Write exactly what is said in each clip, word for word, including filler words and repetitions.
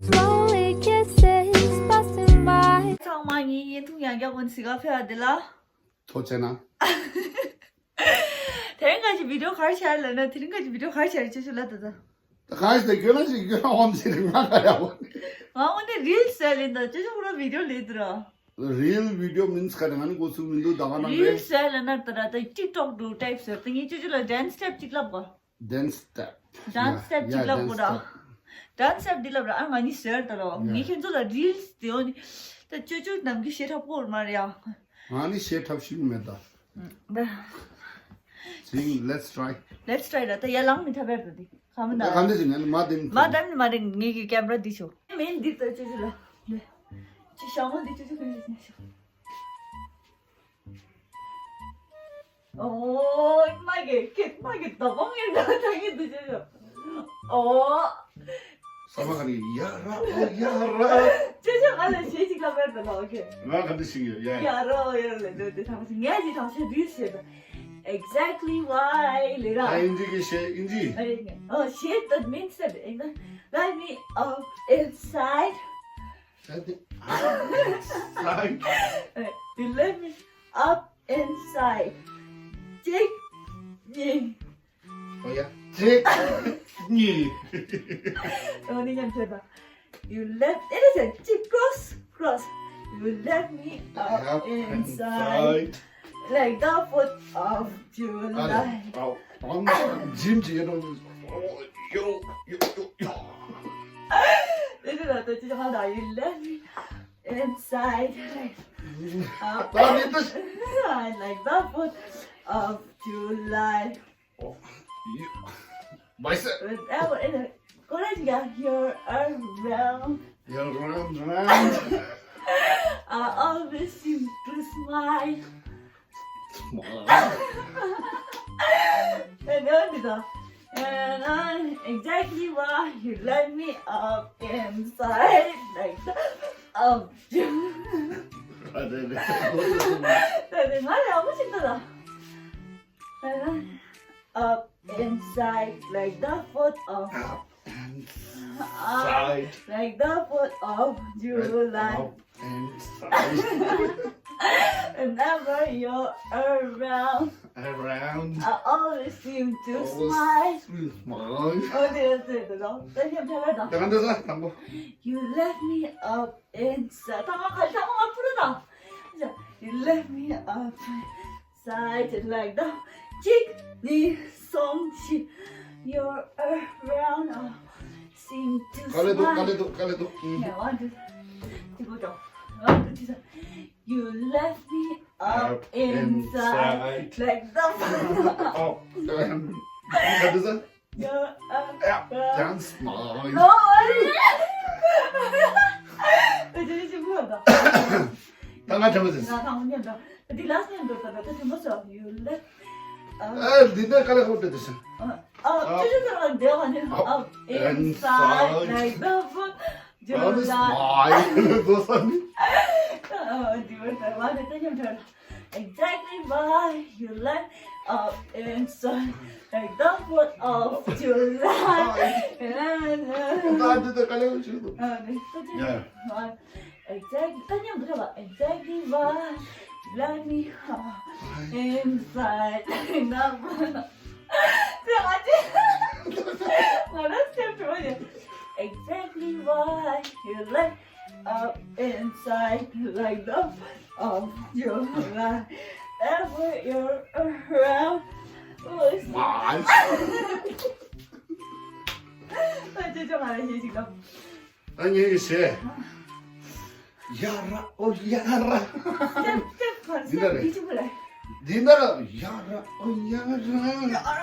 Slowly kisses passing by. ཚང་མ་ངའི་བརྙན་ཐུང་ཡང་བསྐྱར་ཀུན་གཟིགས་ག་ཕེབས་པ་འདི་ལ་ཐུགས་རྗེ་གནང་། དེ་རིང་ཁ་ཅིག་བི་ཌིའོ་ག་རེ་བྱས་ལབ་ན། དེ་རིང་ཁ་ཅིག་བི་ཌིའོ་ག་རེ་བྱས་རེད། ཅོ་ཅོ་ལབ་ད་ད། ད་གང་ཞིག་ད་ཁྱོད་རང་ཞིག་ཁྱོད་རང་འོང་ཟེར་ང་ག་རེ་འོང་། ང་འོང་ནས་རིལ་བཟོས་ལེན་ད། ཅོ་ཅོ་ཁོ་རང་བི་ཌིའོ་ལས་དུ་ར། རིལ་བི་ཌིའོ་མིན་ཙི་ག་རེ་ང་ནི་གོ་ཚུགས་མི་འདུག་ད་ག་ནང་རིལ་རེད། བཟོས་ལབ་ན་ད་ར་ད་ཊིག་ཊོག་ཏུ་ཊའིབ་བཟོས་ད། ངས་ཅོ་ཅོ་ལ་ཌན་སི་སི་ཊེབ་ཅིག་ལབ་གོ། Dance step. Dance step ཅིག་ལབ་དགོས་ར། Dance step འདི་ལབ་ར། ཨ་ང་གཉིས་ཟེར་ད་རོ། ངས་ཁྱེད་ཚོ་ལ་རིལ་སི་དེ་འོ་ནི། ད་ཅོ་ཅོ་ནམ་གྱི་ཤེས་ཐབས་ཀོར་མ་རེད་ཨ། ང་ནི་ཤེས་ཐབས་ཤིག་མེད་ད། ད། Sing, let's try. Let's try ར། ད་ཡར་ལངས་མི་ཐབས་ཡར་ད་འདི། ག་མི་ད། ག་འདི་ཞིག་ང་ནི་མ་དེ་མི་མ་ཐུབ། ད་མི་མ་རེད། ངེད་ཀྱི་ཀེམ་ར་འདི་ཤོག་མིན་འདི་ད་ཅོ་ཅོ་ལ། ཅི་ཞང་མོ་འདི་ཅོ་ཅོ་ག་ནས་ཤོག་ཨོ། མ་གི་ཁྱེད་མ་གི་ད་བང་ཡིན་ད་ད་ཡིན་དུ་ཅི་ཞོག་ཨོ། ས་མ་ག་ནི་ཡ་ར་ཨོ་ཡ་ར། ཅི་ཞོག་ང་ལ་ཞེ་ཅིག་ལ་བར་དུ་ལ་ཨོ་ཁེ། ང་ག་འདི་ཞིག་ཡོད་ཡ། ཡ་ར་ཨོ་ཡ་ར་ལ་འདོད་དེ་ཐང་ཞིག་ངས་ཅི་ཐང་ཞིག་རིལ་ཞེ་ད། Exactly why ལེ་ར། ཨ་ཨིན་ཇི་གི་ཞེ་ཨིན་ཇི། ཨོ་ཞེ་ད་མིན་སེ་ད་ཨིན་ད། Let me up inside. Let me up inside. You let me up inside. གཅིག་གཉིས། ཨོ་ཡ། གཅིག་གཉིས། ཨོ་ནི་མཉམ་བྱེད་པ། You let, it is a cheek cross, cross. You let me up inside, like the fourth of July. ཨའོ། ཨོ་ཇིམ་ཇི་ཡོ་ཡོ་ཡོ་ཡོ། དེ་ནི་ད་ལྟ་ཅི་ཧ་ད། You let me inside, like, uh, like the fourth of July. Oh, you, myself. Whenever in a correct, yeah, you're around. You're around, around. I always seem to smile. Smile. And then, and I'm exactly why you let me up inside, like, up. Up inside like the fourth of, up and side, like the fourth of July. Up and side. Whenever you're around, around, I always seem to smile. Smile. Oh, that's it. You let me up inside. You let me up. Side like the chick, knee, song, she. You're around, oh, seem to smile. Yeah, one, two, three, go down. One, two, three. You left me up inside, like the, oh, um, what is it? Yeah, dance. No, ད་ང་དྲན་པ་ཟིན། ང་ཐང་མཉམ་དུ། འདི་last name་འདུག་ད་ད་དྲན་པ་ཟིན། You left. ཨ། འདི་ནས་དཀའ་ལས་ཁག་འདྲ་འདུག་ཟིན། ཨ། ཅི་ཅི་ཟེར་བ་འདི་བ་ནི། Up inside, like the fourth of July. འདི་བ་ད་བ་ནི་ད་མཉམ་དྲན། Exactly why you let up inside, like the fourth of July. ད་འདི་ད་དཀའ་ལས་ཁག་ཅིག་འདུག་ཨ་ནི་ད་ཅི། Yeah. Exactly. ད་མཉམ་དུ་རེད་བ། Exactly why you let me up inside, like the fourth of July. Exactly why you let up inside, like the fourth of July. Ever you're around. ད་ཅི་ཅི་མ་ལ་ཞེ་ཅིག་དང་། ད་ངས་ཀྱི་བྱས། ཡ་ར་ཨོ་ཡ་ར། ཅེབ་ཅེབ་གར་འདི་ལ་རེད། ཅི་ཅི་མ་ལ། འདི་ལ་ཡ་ར་ཨོ་ཡ་ར། ཡ་ར་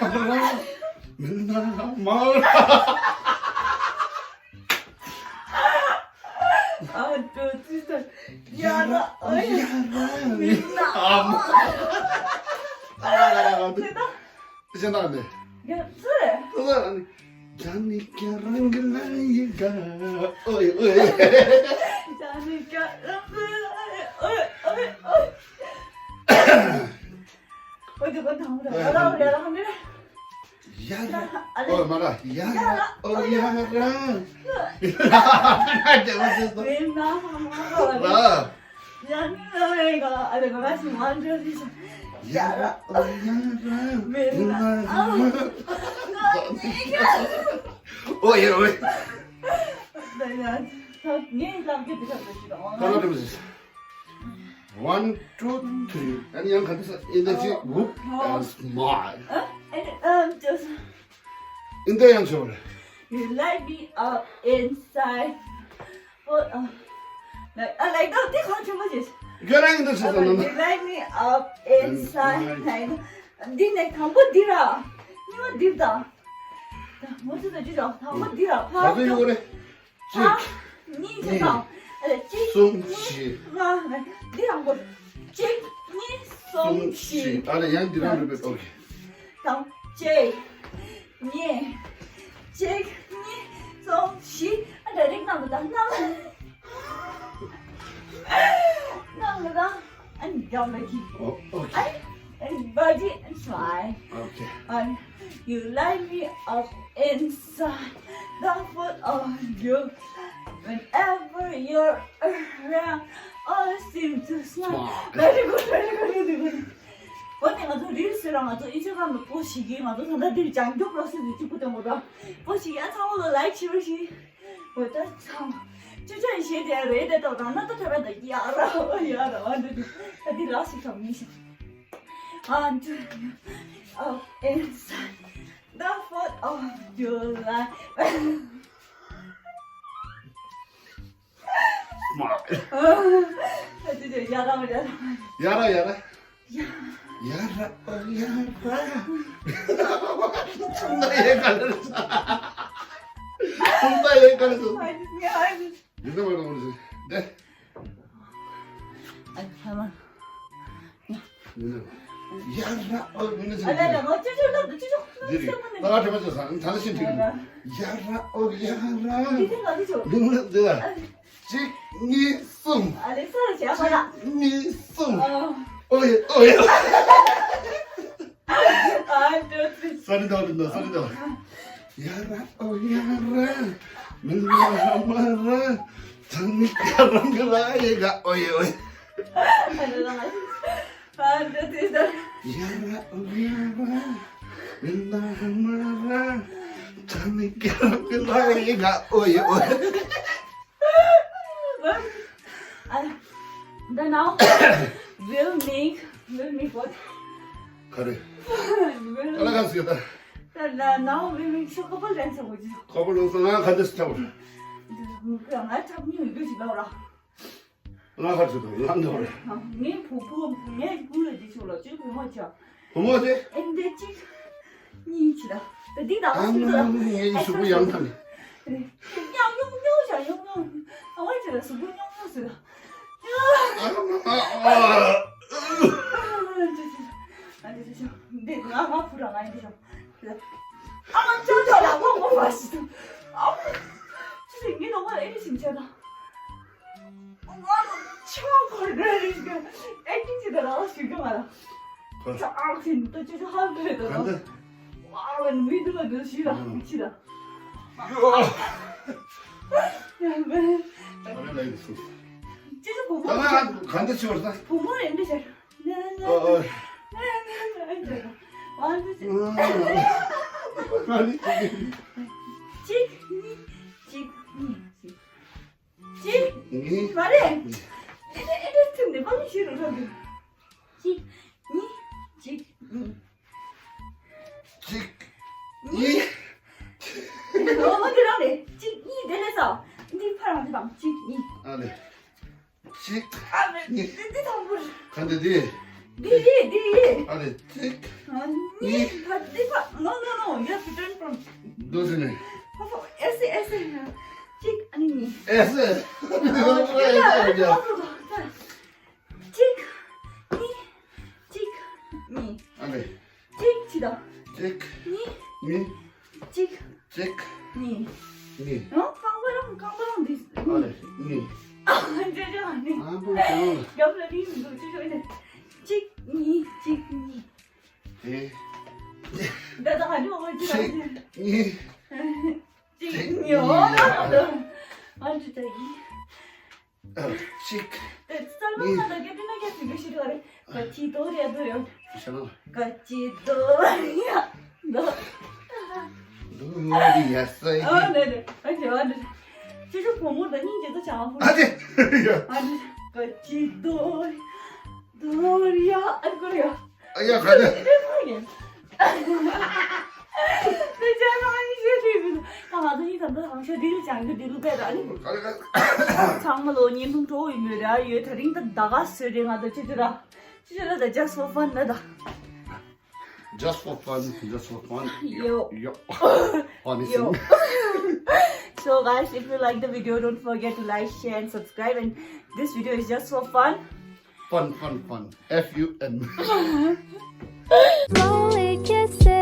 ཨོ་ཡ་ར། མི་ན་མ་ར། ཨ་ཏོ་ཙི་ཏོ། ཡ་ར་ཨོ་ཡ་ར། མི་ན་མ་ར། ཨ་ར་ར་ར་ར། ཅི་ད། ཅི་ན་ནི། ཡ་ཙི། ཙི་ན་ནི། ཇ་ནི་ཀ་རང་གི་ལ་ཡི་ག་ཨོ་ཡ་ཨོ་ཡ། ཇ་ནི་ཀ་རང་གི་ལ་ཡི་ཨོ་ཡ་ཨོ་ཡ་ཨོ་ཡ། ཨོ་ཡ་ཨོ་ཡ། ཡ་ར། ཨོ་མ་ར། ཡ་ར། ཨོ་ཡ་ར། ཡ་ར། ཨོ་ཡ་ར། ར། ཡ་ནི་ཨོ་ཡ་ར། ཨ་ར་ག་ལ་ཞིག་མ་འགྲོ་ཞིག་ཡ་ར། ཨོ་ཡ་ར། མེ་ར། ཨོ་ཡ་ར། ཨོ་ཡ་ར། ད་ཡ། ད་ངས་ལབ་རྒྱུ་དེ་ལབ་རྒྱུ་ཞིག་དང་། ད་ལ་དེ་མ་ཟེར། One, two, three. ཨ་ནི་ཡང་ག་དུས་ས་in the cheek, whoop, and smile. ཨ་ཨ་ཨ་just in the ཡང་ཆོག་རེད། You light me up inside. Oh, uh, like, I like that. དེ་གང་ཆེན་པོ་ཞིག་ཁྱོད་རང་གི་འདུག་ཟེར་ཙམ་ན། You light me up inside. Like, འདི་ནས་དང་པོ་འདི་ར། གཉིས་པ་འདི་དང་། ད་ངོ་ཚ་ད་ཅི་ལ་དང་པོ་འདི་ར། ཕ་ག་ཚོད་ཡོད་རེད། གཅིག་གཉིས། གཉིས། ཨ་ལས་གཅིག་གསུམ། གཉིས། བཞི། ལྔ། འདི་རང་པོ། གཅིག་གཉིས། གསུམ། གསུམ། བཞི། བཞི། ཨ་ལས་ཡང་འདི་རང་རེད་པས། ཨོ་ཁེ། དང་གཅིག་གཉིས། གཅིག་གཉིས། གསུམ། བཞི། ཨ་ད་རིག་གནང་གི་ད་གནང་། གནང་གི་ད། And down again. Oh, okay. And, and body and smile. Okay. And you light me up inside. The thought of you. Whenever you're around, all I seem to smile. Smile. Very good, very good, very good. འོ་ནི་ང་ཚོ་རིལ་སི་ར་ང་ཚོ་ཨིན་སི་ཊ་གྷ་རམ་ལ་པོ་སི་ཊི་བྱེད་ཀྱི། ང་ཚོ་ད་ལྟ་འདིར་བྱང་ཆུབ་པྲོ་སེ་སི་གཅིག་པུ་དང་པོ་དང་པོ་སི་ཊི་ཡ་ཚང་མ་ལ་ལའིཀ་བྱེད་རོགས་ཞུ། འོ་ད་ཚང་། ཅོ་ཅོ་ཡི་ཞེས་དེ་རེད་དེ་ཏོ་རང་ན་ཏོ་ཐོས་པ་དང་ཡ་ར་ཡ་ར་འདི་འདི་ད་འདི་ལ་སི་ཐོག་མི་ཤེས། One, two, three, up inside the fourth of July. Smile. ད་འདི་འདི་ཡ་ར་ཡ་ར། ཡ་ར་ཡ་ར། ཡ། ཡ་ར་ཨོ་ཡ་ར། ཐུང་ད་ཡེ་ག་ལ་རེད། ཐུང་ད་ཡེ་ག་ལ་རེད། ཨ་ནི་ཨ་ནི། འདི་ནི་མ་རེད་མ་རེད། དེ། ཨ་ནི་ཧ་མ། འདི་ནི། ཡ་ར་ཨོ་འདི་ནི། ཨ་ལ་ལ་ང་ཅོ་ཅོ་ལ་ཅོ་ཅོ། འདི་རེད། ད་ང་དྲན་པ་བྱས་ས་ད་ལྟ་ཤེས་ཐུབ། ཡ་ར་ཨོ་ཡ་ར། འདི་དེ་ང་ཅོ་ཅོ། འདི་ནི་འདི་ལ། གཅིག་གཉིས། གསུམ། ཨ་ལེ་ས་ར་བྱས་ཨ་མ་ལ། གཅིག་གཉིས། གསུམ། ཨ། ཨོ་ཡེ་ཨོ་ཡེ། ཨ་འདྲ་ཚིག་སོ་རི་འདྲ་འདྲ། སོ་རི་འདྲ། ཡ་ར་ཨོ་ཡ་ར། མི་ལ་ཧ་མ་ར། ཐང་ནི་ཀ་རང་གི་ལ་ཡེ་ག་ཨོ་ཡེ་ཨོ་ཡེ། ཨ་འདྲ་ལ་ཨ་འདྲ་ཚིག་ད། ཡ་ར་ཨོ་ཡ་ར། མི་ལ་ཧ་མ་ར། ཐང་ནི་ཀ་རང་གི་ལ་ཡེ་ག་ཨོ་ཡེ་ཨོ་ཡེ། And now we'll make, we'll make what? ག་རེ། ད་ལ་ག་ཟེར་ད། ད་ལ་now we'll make sure couple dance བྱེད་དགོས། ཁོ་པ་ལོ་སོང་ང་ག་འདྲ་ཞིག་འཁྲབ་ར། ང་འཁྲབ་མྱོང་ཡོད་ཞིག་ལབ་ར། ང་ག་ཚོད་དང་ལབ་འདུག་རེད། ངའི་བུ་བུ་ངའི་བུ་ལ་འདི་ཤོག་ལ་ཅིག་བུ་མོ་ཆ། བུ་མོ་དེ། ཨེ་འདི་གཅིག་གཉིས་བྱེད་ད། ད་འདི་དང་ཨ་སུ་ལ། ངའི་ཤོག་བུ་ཡང་ཐང་། ཡང་ཡོང་ཡོང་བྱ་ཡོང་ཡོང་། ཨ་ཝའི་བྱེད་ད་སུ་བུ་ཡོང་ཡོང་ཟེར་ད། ཨ་འདི་ང་ང་བུ་ར་ང་ཡིན་འདི་ཤོག་ཨ་མ་ཅོ་ཅོ་ལ་མོ་མོ་བ་ཞིག་ཏུ། ཨ་མ། ཅི་ཟེར་ངའི་ནང་མ་ཨེ་རི་ཞིམ་ཆེ་ད། ང་ལ་ཆང་གོ་རེ་རེ་ཞིག་ཨེ་ཀི་ཅི་ད་ར་ཞིག་གི་མ་ལ། ཅ་ཨ་ཁིན་ཏོ་ཅོ་ཅོ་ཧ་གི་རེ་ད་ར། ཨ་ལ་མི་འདུག་ལ་འདུག་ཞིག་ལ་མི་ཅི་ད། ཡོ། ཡ་མེ། ཨ་རེ་ལ་ཡིན་སུ། ཅི་ཟེར་བུ་མོ། ད་ང་ག་འདི་ཆོར་ད། བུ་མོ་རེད་འདི་ཟེར། ཨོ་ཨོ། གཅིག་གཉིས། གཅིག་གཉིས། གཅིག་གཉིས། མ་རེད། ཨེ་ཨེ་ཐུན་ནས་པ་མི་ཤེས་རུ་ར་འདུག་གཅིག་གཉིས། གཅིག་གཉིས། གཅིག་གཉིས། ཨོ་འདི་རང་རེད། གཅིག་གཉིས་དེ་ལས་ས། འདི་ཕ་རང་འདི་དང་གཅིག་གཉིས། ཨ་ལེ། གཅིག་ཨ་ལེ། གཉིས། འདི་འདི་དང་པོ་རེད། ག་འདི་འདི། འདི་ཡིན། འདི་ཡིན། ཨ་ལེ། གཅིག་ཨ་གཉིས། གཉིས། ཕ་འདི་ཕ། No, no, no. You have to turn from. འདུག་ཟེར་ནས། ཕ་ཕ། ཨེ་སེ་ཨེ་སེ། གཅིག་ཨ་ནི་གཉིས། ཨེ་སེ། ཨ་འདི་ལ་ཨ་འདི་ལ། གཅིག་གཉིས། གཅིག་གཉིས། ཨ་ལེ། གཅིག་གཅིག་དང་། གཅིག་གཉིས། གཉིས། གཅིག་གཅིག་གཉིས། གཉིས། ཡང་རྐང་པ་རང་རྐང་པ་རང་འདི། ཨ་ལེ། གཉིས། ཨ་འདྲ་འདྲ་ནི། ཨ་འདྲ་འདྲ། རྒྱབ་ལ་ནི་མི་འདུག་ཅི་ཞོག་ནི། གཅིག་གཉིས། གཅིག་གཉིས། དེ། འདི་དང་ཧ་ལུ་འོ་ཅི་དང་། ཨ་འདྲ་ད་ཡིན། གཅིག་དེ་ཙམ་མ་ད་གེ་དེ་ན་གེ་དེ་གེ་ཤི་རེད། ག་ཅི་དོ་རེད་དོ་རེད། ཤ་ན། ག་ཅི་དོ་རེད་དོ། དོ་རེད་ཡ་སའི། ཨ་ནེ་ནེ། ཨ་ཅེ་ཨ་ནེ། ཅི་ཅུ་བུ་མོ་ད་སྙིང་རྗེ་ད་ཅང་བུ། ཨ་ཅེ། ཨ་ནེ། ག་ཅི་དོ་རེད་དོ་རེད་ཡ། ཨ་ཀོ་རེད་ཡ། ཨ་ཡ་ག་ནེ། དེ་ཅང་ཨ་ནི་ཤེས་ཐུབ་མི་འདུག་ད་ང་ཚོ་གཉིས་ད་ལྟ་རང་ཤ་དེ་རུ་ཅང་གི་དེ་ལུ་བས་ད་ཨ་ནི། ཚང་མ་ལོ་བརྙན་ཐུང་འགྲོ་ཡི་མོད་ར་ཡོད། ད་རིང་ད་ད་ག་སོད་རེད། ང་ད་ཅི་ཅི་ར་ཅི་ཅི་ར་ད་just for fun ན་ད། Just for fun, just for fun. Yo. Yo. Yo. Fun is yo. So guys, if you like the video, don't forget to like, share and subscribe. And this video is just for fun. Fun, fun, fun. F U N. Slowly kissing.